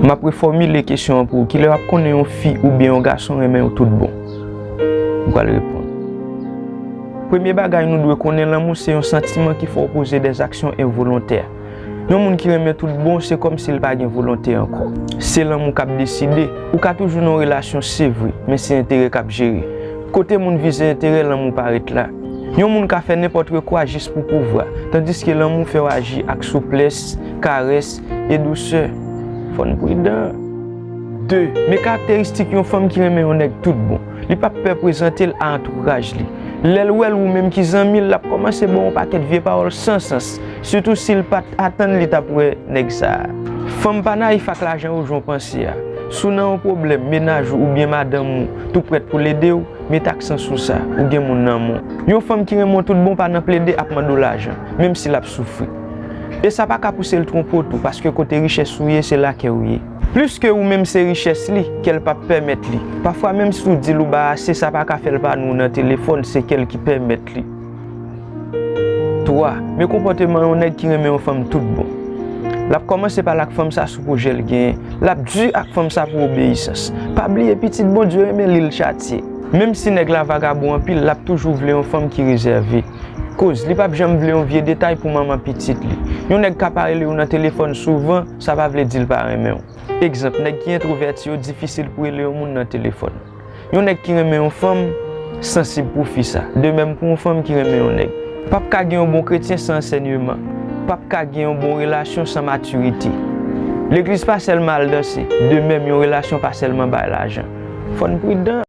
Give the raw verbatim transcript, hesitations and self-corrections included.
M ap refòmile kesyon an pou ou. Kilè w ap konnen yon fi oubyen yon gason renmen w tout bon? M pral reponn. Premye bagay nou dwe konnen, lanmou se yon santiman ki fè w poze dè aksyon envolontè. Yon moun ki renmen tout bon, se kòmsi l pa gen volonte ankò. Se lanmou k ap deside. Ou ka toujou nan yon relasyon, se vre, men se enterè k ap jere. Kote moun vize enterè, lanmou pa ret la. Yon moun ka fè nenpòt kwa jis pou pouvwa, tandiske lanmou fè w aji ak souplès, karès e dousè. Fò n pridan. De, men karakteristik yon fanm ki renmen yon nèg tout bon. Li p ap pè prezante l a antouraj li. Lè l wè l ou menm ki zanmi l, l ap kòmanse ba w yon pakèt vye pawòl san sans, sitou si l pa t atann li t ap wè nèg sa a. Fanm pa nayif ak lajan yo jan w panse a. Si w nan yon pwoblèm, mennaj ou oubyen madanm ou tou prèt pou l ede w, met aksan sou sa, ou gen moun nan men w. Yon fanm ki renmen w tout bon pa nan plede ap mande w lajan, menm si l ap soufri. E sa pa ka pouse l twonpe w tou, paske kote richès ou ye, se la kè w ye. Plis ke ou menm se richès li, kè l p ap pèmèt li. Pafwa menm si w di l ou ba ase, sa pa ka fè l pa nou nan telefòn, se kè l ki pèmèt li. Twa, men konpòteman yon nèg ki renmen yon fanm tout bon. L ap kòmanse pale ak fanm sa sou pwojè l genyen. L ap di ak fanm sa pou obeyisans. Pa bliye pitit Bondye renmen li l chatye. Menm si nèg la vagabon anpil, l ap toujou vle yon fanm ki rezève. Koz, li p ap janm vle yon vye detay pou manman pitit li. Yon nèg ka pa rele w nan telefòn souvan, sa pa vle di l pa renmen w. Egzanp, nèg ki entwovèti yo difisil pou rele yon moun nan telefòn. Yon nèg ki renmen yon fanm sansib pou fi sa, de menm pou yon fanm ki renmen yon nèg. P ap ka gen yon bon kretyen san ansèyman. P ap ka gen yon bon relasyon san matirite. Legliz pa sèlman al danse, de menm yon relasyon pa sèlman bay lajan. Fò n pridan.